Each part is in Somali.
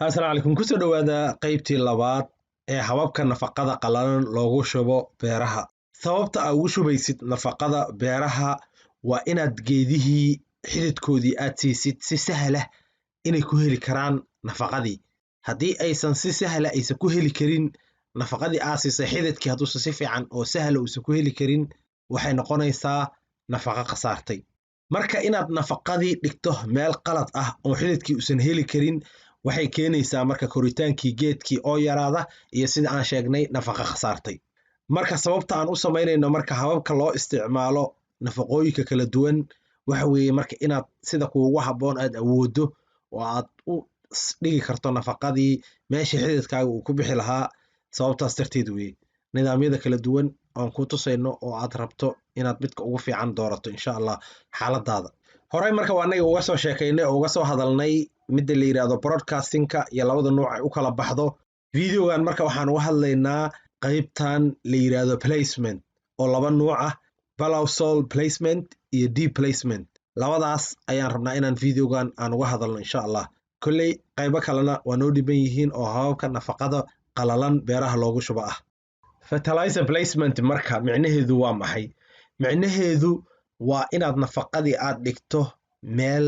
Asalaamu calaykum, kusoo dhowaada qaybtii labaad ee hababka nafaqada qalalan loogu shubo beeraha. Sababta aa ugu shubaysid nafaqada beeraha waa inaad geedihii xididkoodii aad siisid si sahlah inay ku heli karaan nafaqadii. Haddii aysan si sahla aysan ku heli karin nafaqadii aa siisay xididkii, hadduusan si fiican oo sahla uusan ku heli karin, waxay noqonaysaa nafaqa khasaartay. Marka inaad nafaqadii dhigto meel qalad ah oo xididkii uusan heli karin waxay keenaysaa marka koritaankii geedkii oo yaraada iyo, sida aan sheegnay, nafaqa khasaartay. Marka sababta aan u samaynayno marka hababka loo isticmaalo nafaqooyinka kala duwan waxa weeye marka inaad sida kuugu habboon aad awooddo oo aad u dhigi karto nafaqadii meesha xididkaaga uu ku bixi lahaa. Sababtaas darteed weeye nidaamyada kala duwan oon ku tusayno oo aad rabto inaad midka ugu fiican doorato, insha Allah, xaaladaada. Horey marka waa anaga uga soo sheekaynay oo uga soo hadalnay midda la yidhaahdo broadcastingka iyo labada nuuc ay u kala baxdo. Videogan marka waxaan uga hadlaynaa qaybtan la yidhaahdo placement oo laba nuuc ah, paleosol placement iyo deep placement. Labadaas ayaan rabnaa inaan videogan aan uga hadalno, insha Allah. Kolley qaybo kalena waa noo dhiban yihiin oo hababka nafaqada qalalan beeraha loogu shubo ah. Fertilizer placement marka micnaheedu waa maxay? Micnaheedu waa inaad nafaqadii aad dhigto meel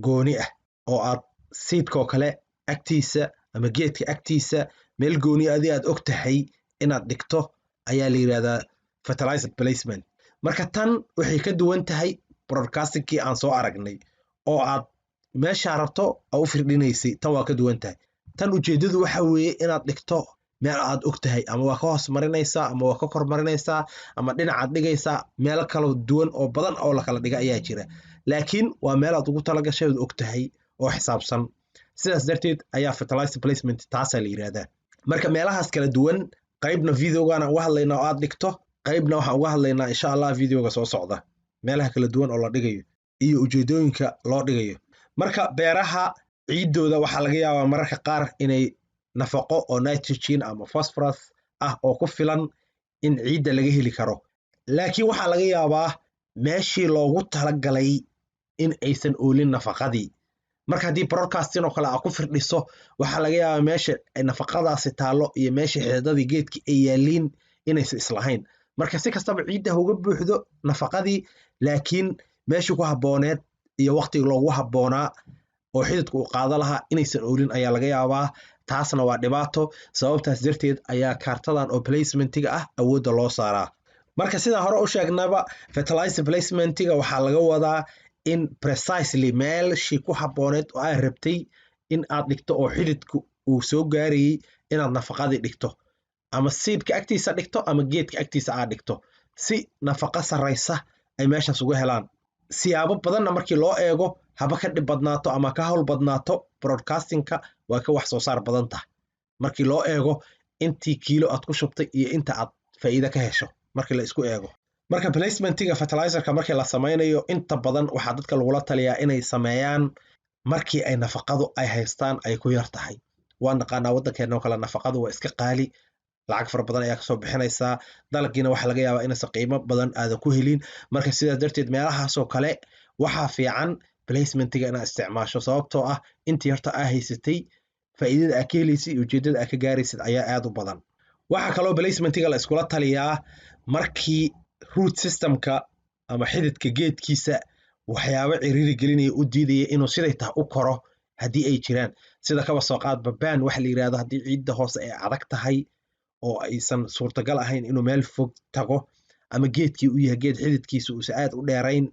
gooni ah oo aad seedkoo kale agtiisa ama geedka agtiisa meel gooni adi aad og tahay inaad dhigto ayaa la yidhahdaa fertilizer placement. Marka tan waxay ka duwan tahay broadcastingkii aan soo aragnay oo aad meeshaa rabto aa u firdhinaysay. Tan waa ka duwan tahay. Tan ujeeddadu waxa weeye inaad dhigto meel aad og tahay, ama waa ka hoos marinaysaa ama waa ka kor marinaysaa ama dhinacaad dhigaysaa. Meelo kala duwan oo badan oo la kala dhiga ayaa jira, laakiin waa meel aad ugu talagashay ood og tahay oo xisaabsan. Sidaas darteed ayaa fertilizer placement taasaa la yidhahdaa. Marka meelahaas kala duwan qaybna videogan uga hadlaynaa oo aad dhigto, qaybna waxaan uga hadlaynaa, insha Allah, videoga soo socda, meelaha kala duwan oo la dhigayo iyo ujeedooyinka loo dhigayo. Marka beeraha ciiddooda waxaa laga yaabaa mararka qaar inay nafaqo oo nitrogen ama phosphorus ah oo ku filan in ciidda laga heli karo, laakiin waxaa laga yaabaa meeshii loogu talagalay in aysan oolin nafaqadii. Marka haddii broadcasting oo kale aa ku firdhiso, waxaa laga yaabaa meesha ay nafaqadaasi taallo iyo meesha xididadii geedka ay yaaliin inaysan islahayn. Marka si kastaba ciidda ha uga buuxdo nafaqadii, laakiin meeshii ku habbooneed iyo waqtiga loogu habboonaa oo xididka uu qaado lahaa inaysan oolin ayaa laga yaabaa. Taasna waa dhibaato. Sababtaas darteed ayaa kaartadan oo placementiga ah awoodda loo saaraa. Marka sidaan hore u sheegnaba, fertilizer placementiga waxaa laga wadaa in precisely meelshii ku habbooneed oo aad rabtay in aad dhigto oo xididku uu soo gaarayay inaad nafaqadii dhigto, ama seedka agtiisa dhigto ama geedka agtiisa aad dhigto, si nafaqo sarraysa ay meeshaas uga helaan. Siyaabo badanna markii loo eego, haba ka dhib badnaato ama ka hawl badnaato, broadcastingka waa ka wax soo saar badan tahay markii loo eego intii kiilo aad ku shubtay iyo inta aad faa'iido ka hesho markii la isku eego. Marka placementiga fertilizerka markii la samaynayo, inta badan waxaa dadka lagula taliyaa inay sameeyaan markii ay nafaqadu ay haystaan ay ku yar tahay. Waan naqaanaa, waddankeena oo kale nafaqadu waa iska qaali, lacag fara badan ayaa kasoo bixinaysaa, dalagiina waxaa laga yaabaa inaysan qiimo badan aadan ku helin. Marka sidaas darteed meelahaasoo kale waxaa fiican placementiga inaad isticmaasho, sababtoo ah intii horta aa haysatay faa'iidada aa ka helaysid iyo ujeeddada aa ka gaaraysid ayaa aad u badan. Waxaa kaloo placementiga la iskula taliyaa markii root systemka ama xididka geedkiisa waxyaabo ciriiri gelinaya, u diidaya inuu siday tahay u koro haddii ay jiraan, sida kaba soo qaadba baan waxa la yidhahdo, haddii ciidda hoose ay adag tahay oo aysan suurtagal ahayn inuu meel fog tago, ama geedkii uu yahay geed xididkiisa uusan aad u dheerayn,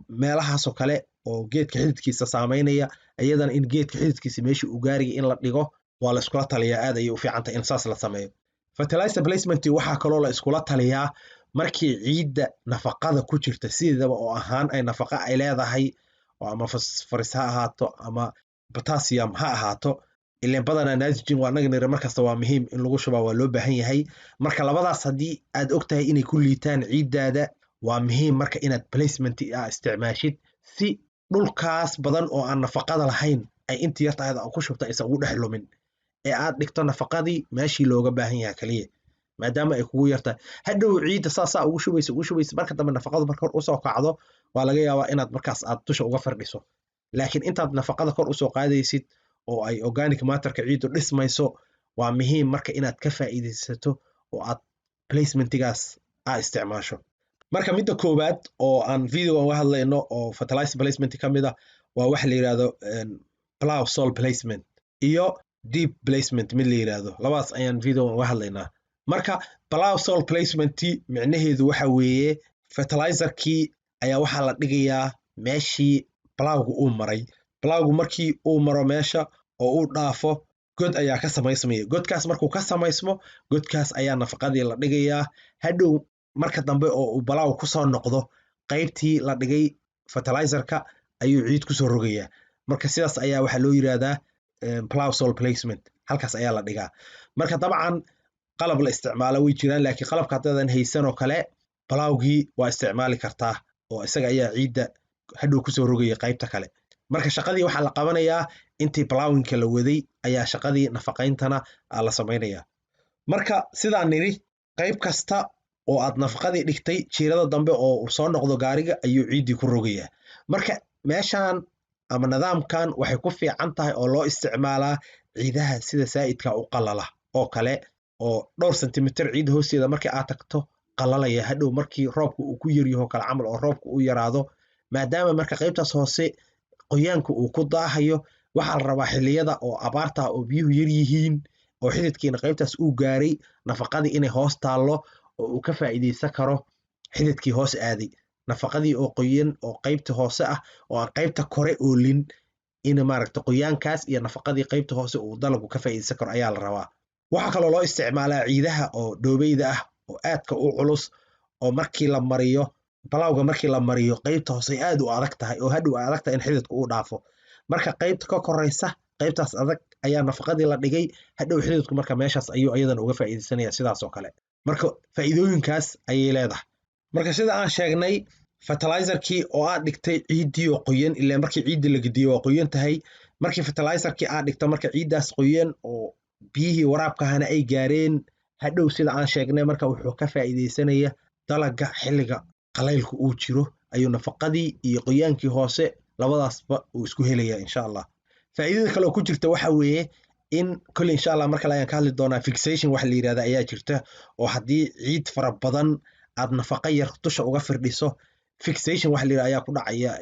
meelahaasoo kale oo geedka xididkiisa saameynaya, iyadana in geedka xididkiisa meeshii uu gaaraya in la dhigo waa la iskula taliyaa. Aad ayay u fiican tahay in saas la sameeyo. Fertilizer placement waxaa kaloo la iskula taliyaa markii ciidda nafaqada ku jirta sideedaba oo ahaan ay nafaqa ay leedahay oo ama phosphorus ha ahaato ama potassium ha ahaato. Ileen badanaa nitrogen waa anaga niri markasta waa muhiim in lagu shubaa, waa loo baahan yahay. Marka labadaas haddii aad og tahay inay ku liitaan ciiddaada, waa muhiim marka inaad placement aa isticmaashid si dhulkaas badan oo aan nafaqada lahayn ay intii yarta aad ku shubta aysan ugu dhex lumin ee aad dhigto nafaqadii meeshii looga baahan yahay kaliya, maadaama ay kugu yartahay. Hadhow ciidda saasaa ugu shubaysa, ugu shubaysa, marka dambe nafaqadu marka kor usoo kacdo waa laga yaabaa inaad markaas aad dusha uga firdhiso, laakiin intaad nafaqada kor usoo qaadaysid. oo ay organic matterka ciiddu dhismayso. Waa muhiim marka inaad ka faa'iidaysato oo aad placementigaas aa isticmaasho. Marka midda koowaad oo aan video uga hadlayno oo fertilizer placement ka mid ah waa waxa la yidhahdo plow soil placement iyo deep placement mid la yidhaahdo. Labadaas ayaan video uga hadlaynaa. Marka plow soil placement micnaheedu waxa weeye fertilizerkii ayaa waxaa la dhigayaa meeshii plowgu uu maray. Plowgu markii uu maro meesha oo uu dhaafo, god ayaa ka samaysmaya. Godkaas markuu ka samaysmo, godkaas ayaa nafaqadii la dhigayaa. Hadhow marka dambe oo uu plow kusoo noqdo, qaybtii la dhigay fertilizerka ayuu ciid kusoo rogayaa. Marka sidaas ayaa waxaa loo yiraahdaa plow soil placement. Halkaas ayaa la dhigaa. Marka dabcan qalab la isticmaalo way jiraan, laakiin qalabka haddaadan haysan oo kale, plowgii waa isticmaali kartaa oo isaga ayaa ciidda hadhow kusoo rogaya qaybta kale. Marka shaqadii waxaa la qabanayaa intii plowingka la waday ayaa shaqadii nafaqayntana la samaynayaa. Marka sidaan nidhi, qayb kasta oo aad nafaqadii dhigtay, jiirada dambe oo uu soo noqdo gaariga ayuu ciiddii ku rogayaa. Marka meeshan ama nidaamkan waxay ku fiican tahay oo loo isticmaalaa ciidaha sida saa'idka u qalala oo kale, oo dhowr sentimitir ciidda hoosteeda markii aad tagto qalalaya. Hadhow markii roobka uu ku yaryaho kale camal oo roobka uu yaraado, maadaama marka qaybtaas hoose qoyaanka uu ku daahayo, waxaa la rabaa xilliyada oo abaarta oo biyuhu yar yihiin oo xididkiina qaybtaas uu gaaray, nafaqadii inay hoos taallo oo uu ka faa'iidaysan karo xididkii hoos aaday nafaqadii oo qoyan oo qaybta hoose ah oo aan qaybta kore oolin, in maaragta qoyaankaas iyo nafaqadii qaybta hoose uu dalagu ka faa'iidaysan karo ayaa la rabaa. Waxaa kaloo loo isticmaalaa ciidaha oo dhoobeyda ah oo aadka u culus, oo markii la mariyo plowga, markii la mariyo qaybta hoose ay aad u adag tahay oo hadhow ay adag tahay in xididku uu dhaafo. Marka qaybta ka koraysa qaybtaas adag ayaa nafaqadii la dhigay. Hadhow xididku marka meeshaas ayuu iyadana uga faa'iidaysanaya sidaas oo kale. Marka faa'iidooyinkaas ayay leedahay. Marka sida aan sheegnay, fertilizerkii oo aad dhigtay ciiddii oo qoyan, ilaa markii ciiddii la gediyo waa qoyan tahay, markii fertilizerkii aad dhigto marka ciiddaas qoyan oo biyihii waraabkahana ay gaareen, hadhow sida aan sheegnay marka wuxuu ka faa'iidaysanaya dalaga xilliga qalaylka uu jiro ayuu nafaqadii iyo qoyaankii hoose labadaasba uu isku helaya, insha Allah. Faa'iidada kale oo ku jirta waxa weeye in kolley insha Allah mar kale ayaan ka hadli doonaa, fixation waxa la yidhahda ayaa jirta, oo haddii ciid fara badan aad nafaqa yar dusha uga firdhiso, fixation waxa la yidhahda ayaa ku dhacaya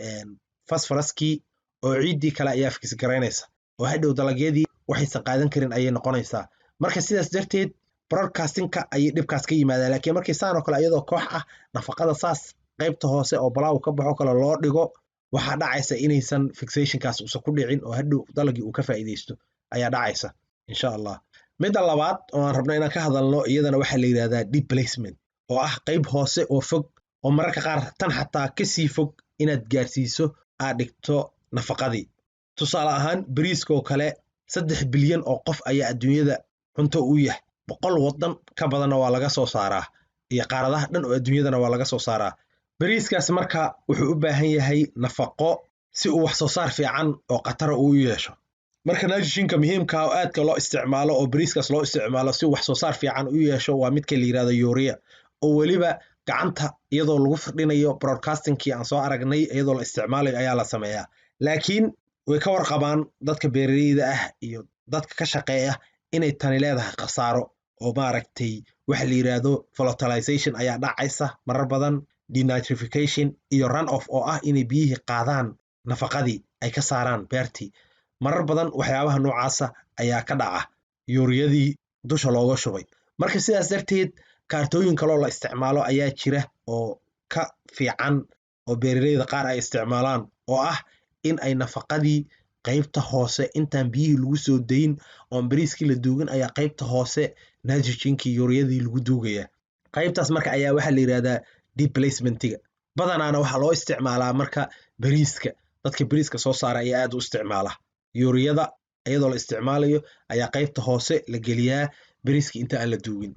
phosphoruskii oo ciiddii kale ayaa fix garaynaysa, oo hadhow dalagyadii waxaysan qaadan karin ayay noqonaysaa. Marka sidaas darteed broadcastingka ayay dhibkaas ka yimaadaan. Laakiin markii saan oo kale iyadoo koox ah nafaqada saas qaybta hoose oo plow ka baxo kale loo dhigo, waxaa dhacaysa inaysan fixationkaas uusan ku dhicin oo hadhow dalagii uu ka faa'iidaysto ayaa dhacaysa, insha Allah. Midda labaad oo aan rabno inaan ka hadalno iyadana waxaa la yidhahdaa deep placement, oo ah qayb hoose oo fog, oo mararka qaar tan xataa kasii fog inaad gaarsiiso aad dhigto nafaqadii. Tusaale ahaan bariiska oo kale, 3 bilyan oo qof ayaa adduunyada cunto u yahay, 100 wadan ka badanna waa laga soo saaraa iyo qaaradaha dhan oo adduunyadana waa laga soo saaraa. Bariiskaas marka wuxuu u baahan yahay nafaqo si uu wax soo saar fiican oo khatara uu u yeesho. Marka nitrogenka muhiimka oo aadka loo isticmaalo oo bariiskaas loo isticmaalo si wax soo saar fiican u yeesho waa midka la yirahdo urea, oo weliba gacanta iyadoo lagu firdhinayo, broadcastingkii aan soo aragnay iyadoo la isticmaalayo ayaa la sameeyaa. Laakiin way ka warqabaan dadka beeraleyda ah iyo dadka ka shaqeeya inay tani leedahay khasaaro, oo maaragtay waxa la yiraahdo volatilization ayaa dhacaysa marar badan, denitrification iyo run off, oo ah inay biyihii qaadaan nafaqadii ay ka saaraan beertii. Marar badan waxyaabaha noocaasa ayaa ka dhaca yuuriyadii dusha looga shubay. Marka sidaas darteed kaartooyin kaloo la isticmaalo ayaa jira oo ka fiican oo beeraleyda qaar ay isticmaalaan, oo ah in ay nafaqadii qaybta hoose intaan biyihii lagu soo dayin oon bariiskii la duugin ayaa qaybta hoose nitrogenkii yuuriyadii lagu duugaya. Qaybtaas marka ayaa waxaa la yidhahdaa deep placementiga. Badanaana waxaa loo isticmaalaa marka bariiska, dadka bariiska soo saara ayaa aad u isticmaala. Yuuriyada iyadoo la isticmaalayo ayaa qaybta hoose la geliyaa bariiska inta aan la duugin.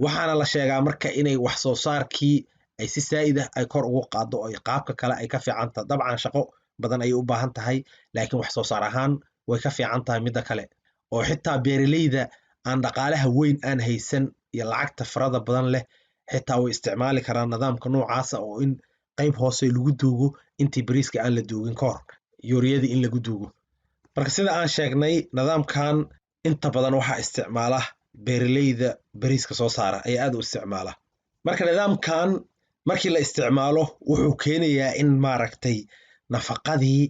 Waxaana la sheegaa marka inay wax soo saarkii ay si saa'id ah ay kor ugu qaado oo ay qaabka kale ay ka fiican tahay. Dabcan shaqo badan ayay u baahan tahay, laakiin wax soo saar ahaan way ka fiican tahay midda kale, oo xitaa beeraleyda aan dhaqaalaha weyn aan haysan iyo lacagta farada badan leh xitaa way isticmaali karaan nidaamka noocaasa, oo in qayb hoose lagu duugo intii bariiska aan la duugin ka hor yuuriyadii in lagu duugo. Marka sida aan sheegnay, nidaamkan inta badan waxaa isticmaala beeraleyda bariiska soo saara ayaa aad u isticmaala. Marka nidaamkan markii la isticmaalo, wuxuu keenayaa in, maaragtay, nafaqadii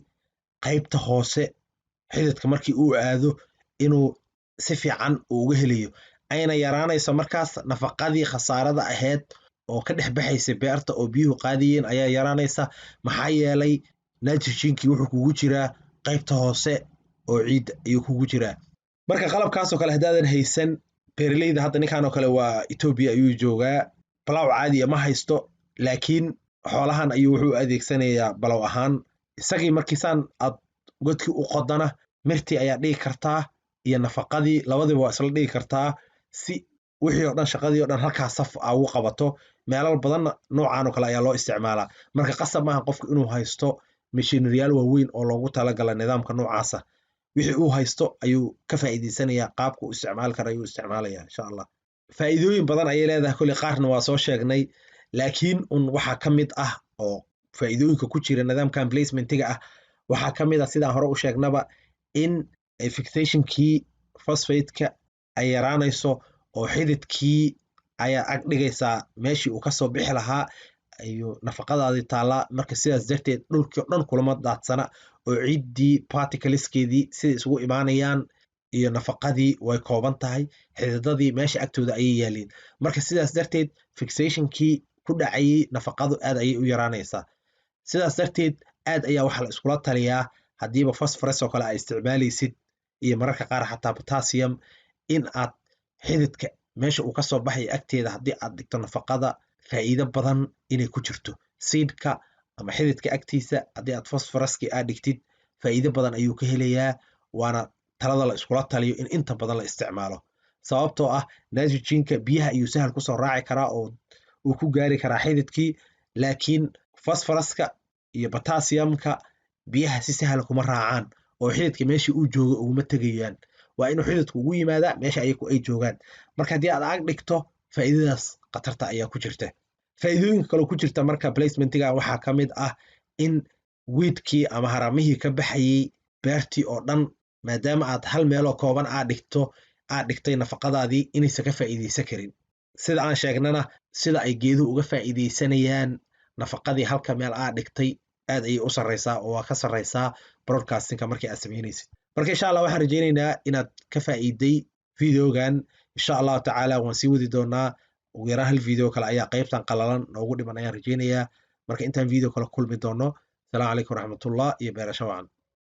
qaybta hoose xididka markii uu aado inuu si fiican uu uga helayo, ayna yaraanayso markaas nafaqadii khasaarada ahayd oo ka dhex baxaysay beerta oo biyuhu qaadayeen ayaa yaraanaysa, maxaa yeelay nitrogenkii wuxuu kugu jiraa qaybta hoose oo ciidda ayuu kugu jiraa. Marka qalabkaasoo kale haddaadan haysan, beeraleyda hadda ninkan oo kale waa Etoobiya ayuu joogaa, plow caadiya ma haysto, laakiin xoolahan ayuu wuxuu u adeegsanayaa plow ahaan isagii. Markiisaan aad godkii u qodana, mirtii ayaa dhigi kartaa iyo nafaqadii, labadiba waa isla dhigi kartaa, si wixii oo dhan, shaqadii oo dhan halkaas saf aa ugu qabato. Meelal badanna noocan oo kale ayaa loo isticmaalaa. Marka qasab maaha qofku inuu haysto mashiinariyaal waaweyn oo loogu talagala nidaamka noocaasa. Wixii uu haysto ayuu ka faa'iidaysanayaa, qaabka uu isticmaali kara ayuu isticmaalaya, insha Allah. Faa'iidooyin badan ayay leedahay, kulli qaarna waa soo sheegnay, laakiin un waxaa ka mid ah oo faa'iidooyinka ku jira nidaamkan placementiga ah waxaa ka mid ah, sidaan hore u sheegnaba, in fixationkii phosphate-ka ay yaraanayso oo xididkii ayaa ag dhigaysaa meeshii uu kasoo bixi lahaa ayuu nafaqadaadii taallaa. Marka sidaas darteed dhulkii o dhan kulama daadsana oo ciiddii particleskeedii siday isugu imaanayaan iyo nafaqadii way kooban tahay, xididadii meesha agtooda ayay yaaliin. Marka sidaas darteed fixationkii ku dhacayay nafaqadu aad ayay u yaraanaysaa. Sidaas darteed aad ayaa waxaa la iskula taliyaa, haddiiba phosphorus oo kale aa isticmaalaysid iyo mararka qaar xataa potassium, in aad xididka meesha uu kasoo baxaya agteeda haddii aad dhigto nafaqada, faa'iido badan inay ku jirto. Seedka ama xididka agtiisa haddii aad phosphoruskii aad dhigtid, faa'iido badan ayuu ka helayaa, waana talada la iskula taliyo in inta badan la isticmaalo, sababtoo ah nitrogenka biyaha ayuu sahal kusoo raaci karaa oo uu ku gaari karaa xididkii, laakiin phosphoruska iyo potassiumka biyaha si sahal kuma raacaan oo xididka meeshii uu joogo uguma tegayaan. Waa inuu xididku ugu yimaadaa meesha ayagu ay joogaan. Marka haddii aad ag dhigto, faa'iidadaas khatarta ayaa ku jirta. Faa'iidooyinka kaloo ku jirta marka placementiga waxaa ka mid ah in weedkii ama haramihii ka baxayay beertii oo dhan, maadaama aad hal meeloo kooban aad dhigto, aad dhigtay nafaqadaadii, inaysan ka faa'iidaysan karin. Sida aan sheegnana, sida ay geeduhu uga faa'iidaysanayaan nafaqadii halka meel aad dhigtay aad ayay u sarreysaa oo waa ka sarreysaa broadcastingka markii aad samaynaysid. Marka insha Allah waxaan rajaynaynaa inaad ka faa'iiday videogan. Insha Allahu tacaala waan sii wadi doonaa, ugu yaraan hal video kale ayaa qaybtan qalalan noogu dhiman ayaan rajaynayaa. Marka intaan video kale kulmi doono, asalaamu calaykum waraxmatullah iyo beerasho wacan.